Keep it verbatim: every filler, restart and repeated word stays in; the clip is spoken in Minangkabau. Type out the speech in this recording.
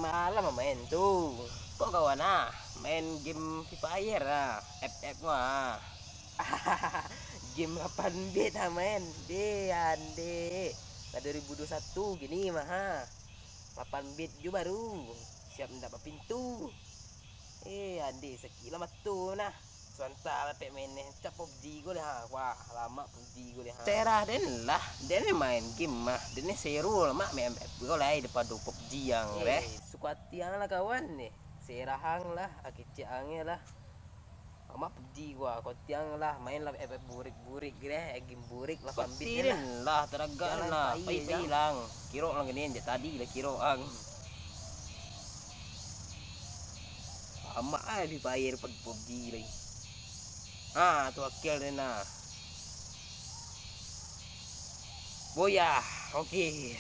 Alah main tu. Kok kawan ah, main game Free Fire ah, F F mah. Game lapan bit ah main. Deh, andeh. Lah dua ribu dua puluh satu gini mah ha. Lapan bit ju baru. Siap ndak bapintu. Eh, andeh sakik lah mato nah. Suanta lah pek main neh. Cak PUBG ko lah. Wah, lamak PUBG ko lah. Terah den lah. Den ni main game mah. Den ni seru lah mak main F F ko lah daripada PUBG yang deh. Suka hati ang lah kawan ni. Serah ang lah, akicik ang lah. Amak PUBG gua, kotiang lah main lah F F burik-burik deh, game burik lah pambit lah. Lah, taragan lah, pai-pai lang. Kiro lang gini, jak tadi lah kiro ang. Amak ai Free Fire pag-, PUBG lagi. Ah, tu akil dia nah. Boyah, okey.